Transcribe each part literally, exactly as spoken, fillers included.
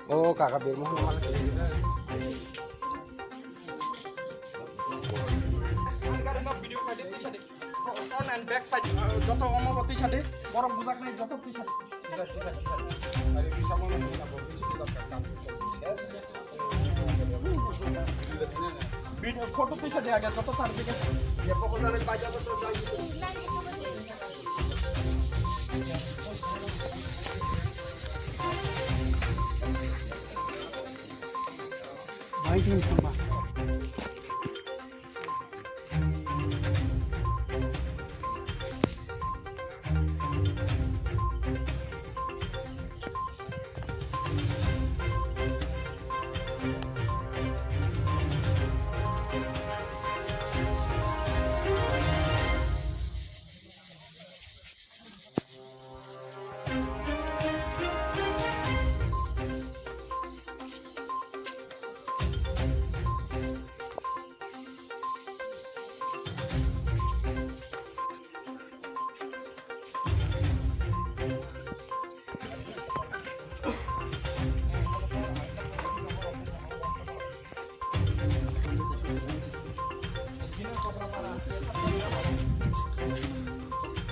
O kaka Birmohon. Front and back side, uh, joto omo bo twi sadi, borok bujak nai joto twi sadi. Video, photo twi sadi age, joto sar dige.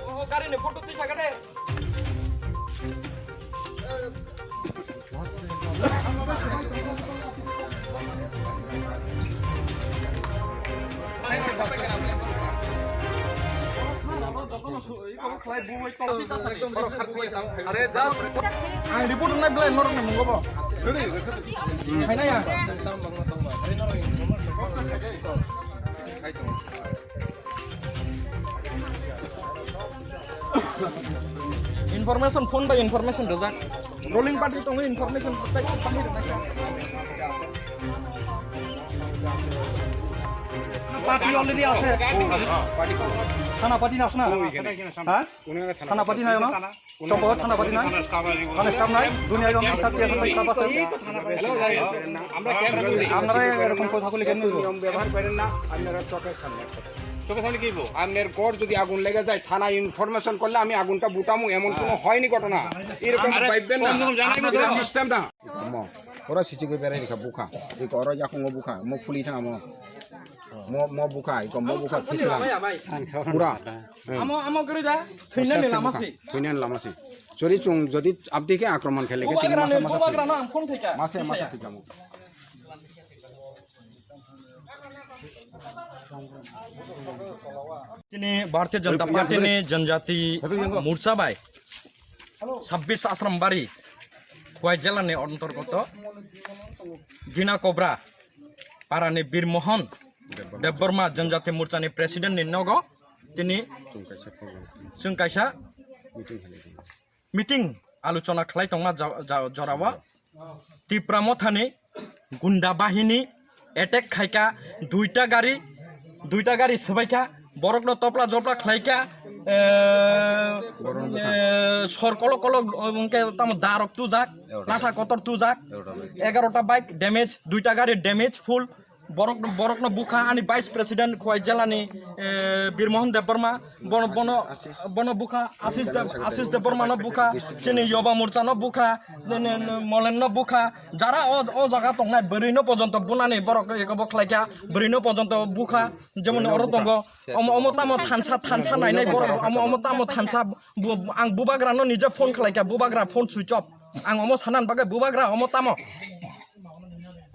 O gari ni photo twi sakha de. Are, just ang report nai belai norok ni mungo bo. Hai na ya. Information, phone by information rwjak. Rolling party tongo, information bai party rwjak. Party already আছে। থানা পার্টি না শোনা? হ্যাঁ? থানা পার্টি নাই না? চম্পাবত থানা পার্টি নাই? থানা স্টাফ নাই? দুনিয়া জন স্টাফ দিয়ে থানা স্টাফ আছে? আমরা কেন বুঝি? আপনারা এরকম কথা বলে কেন বুঝবো? নিয়ম ব্যবহার করেন না, আপনারা চোখের সামনে। চোখের সামনে কি বলবো? আপনার ঘর যদি আগুন লেগে যায়, থানায় ইনফরমেশন করলে আমি আগুনটা বুটামু, এমন কোনো হয়নি ঘটনা। এরকম আরে, ভাববেন না। কম সে কম জানাই না। এটা সিস্টেম না। Mo, oro sichigwi berai rikha bukha. Iko oro yakungo bukha. Mo phuli thanga mo. Mo, mo bukha, iko mo bukha khisla. Pura. Amo, amo gori da. Thwinani lama se. Thwinani lama se. Chori chung jodi abdi khe akromon khele khe tin masa masa. Bubagra no ang phone thika. Masa masa thika mo. Tini Bharatiya Janata Party ni Janjati Morcha bai sabbish Asrambari, Khowai jela ni antargoto Dina Kobra para ni Bir Mohan Debbarma Janjati Morcha ni president ni nogo tini chwng kaisa meeting alochona khlai tongma ja-, ja-, jorao Tipra Mothani gunda bahini attack khaika, duita gari, duita gari swbaikha, borokno topla jopla khlaikha, eh, eh, sor kolok kolok, hwnkhe tamo darok tujak, natha kotor tujak, egarota bike damage, duita gari damage full. Borok, borokno bukha ani vice president Khowai jela ni, eh, Bir Mohan Debbarma, bono, bono, bono bukha Ashish Deb-, Ashish Debbarma no bukha, chini Yoba Morcha no bukha, ne, ne, ne, Molen no bukha, jara o, o jaga tongnai bwrwi no pojonto bunani borok eko bo khlaikha, bwrwi no pojonto bukha, jemon oro tongo, omo, omo tamo thansa, thansa nainai borok, omo, omo tamo thansa, bu-, ang bubagra no nije phone khlaikha, bubagra phone switch off, ang omo sanan bagwi bubagra omo tamo.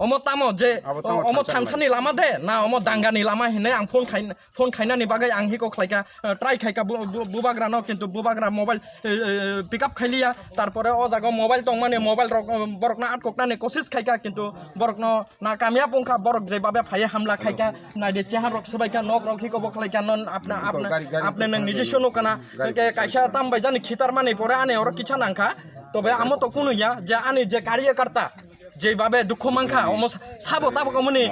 Omo tamo je, abo tamo o-, omo thansa thansani lama de, na omo dangani lama hinwi ang phone khai, phone khainani bagwi ang hiko khlaikha, eh, try khaikha bu-, bu-, bubagrano, kintu bubagra mobile, eh, eh, pick up khailiya, tarpore o jaga mobile tongmani mobile rok, eh, borokno atkoknani kosis khaikha, kintu borokno na kamiyab wngkha, borok je babe phaiya hamla khaikha, naide chehar rok swbaikha, nok rok hiko bo khlaikha, non apna, apna, apne nang nije sono kana, ke kaisa tam bai jani khitar mani pore ani oro kicha nangkha, tobe amo to kunu ya, je ani je karyakarta, Jeibabe dukhu mankha, omo sa-, sabo tabuk omoni,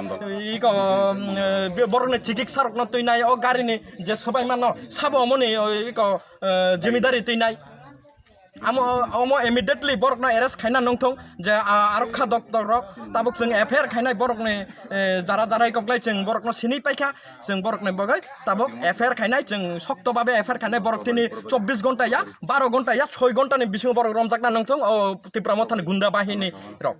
iko, um, eh, borokni chikitsa rokno twinai, o garini je swbai mano, sabo omoni, o, iko, eh, jimidari twinai. Amo, omo immediately borokno arrest khaina nongthong je, ah, arokha doktor rok tabuk chwng F I R khainai borokni, eh, jara jarai koklai chwng borokno sini paikha, chwng borokni bagwi tabuk F I R khainai chwng sokto babe F I R khainai borok tini chobbish ghonta ya, baro ghonta ya, soi ghonta ni bisingo borok romjakna nongthong o Tipra Mothani gunda bahini rok.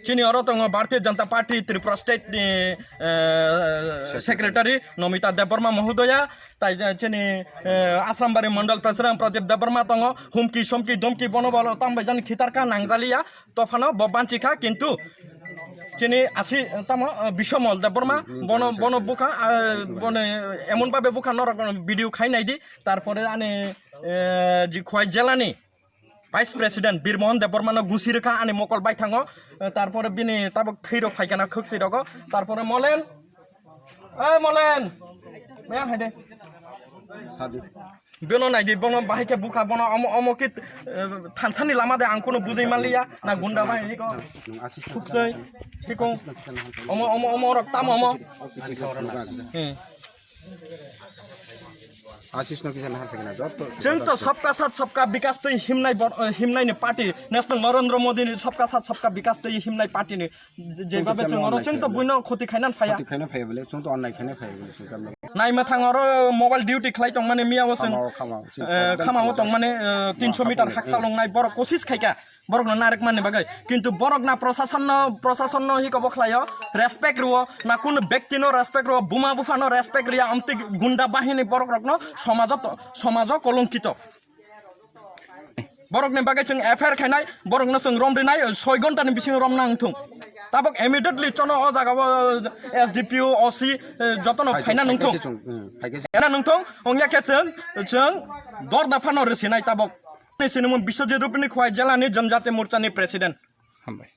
Chini oro tongo Bharatiya Janata Party Tripura State ni, eh, Secretary Nomita Debbarma Mohodoya, tai, eh, chini, eh, Asrambari Mandal President Pradip Debbarma tongo, humki somki domki bono bolo tambai jani khitarka nangjaliya, tophano bo banchikha, kintu chini asi, tamo, eh, Bisomol Debbarma, bono, bono bukha, eh, bono emon babe bukha norok video khai naidi, tarpore ani, eh, ji khwai jelani Vice President Birmohon Debbarmano gusi rwkha ani mokol baithango, eh, tarpore bini tabuk thwirok phaikha na khwksi rogo, tarpore Molen, eh, Molen, maya haide. Sadi. Bono naidi, bono bahai khe bukha, bono omo, omo kit, eh, thansani lama de ang kono bujai manliya, na gunda bahai hiko, suksai, hiko, omo, omo, omo rok tamo omo. Hmm. Ashish no kisa nahar sakina jotto. Chwng to sabka sath sabka bikas twi himnai bor-, eh, himnai ni party, National Narendra Modi ni sabka sath sabka bikas twi himnai party ni je, je babe chwng oro chwng to buino khoti khainan phaya. Khoti khaina phaya bole, chwng to onnai khaina phaya bole, chwng to onnai. Naima thang oro mobile duty khlai tong mani miya o chwng, khama o, khama o. Eh, khama o tong mani, eh, tinso meter hak chalong nai borok kosis khaika. Borokno narwkmani bagwi. Kintu borok na prosasonno, prosasonno hikobo khlaio, respect rwo, na kunu bektino respect rwo, buma buphano respect rwya, amtwi gunda bahini borokrokno somajo to-, somajo kolonkito. Borokni bagwi chwng F I R khainai, borokno chwng rom rinai, soi ghontani bisingo rom nang thung. Tabok immediately chono o jaga o S D P O, O C, eh, jotono phaina nung thung. Phaina nung thung, ongya khe chwng, chwng dor daphano rwsinai tabok. Ni sinimung Biswajit Rupini Khwai Jelani Janjati Morchani President. Hambai.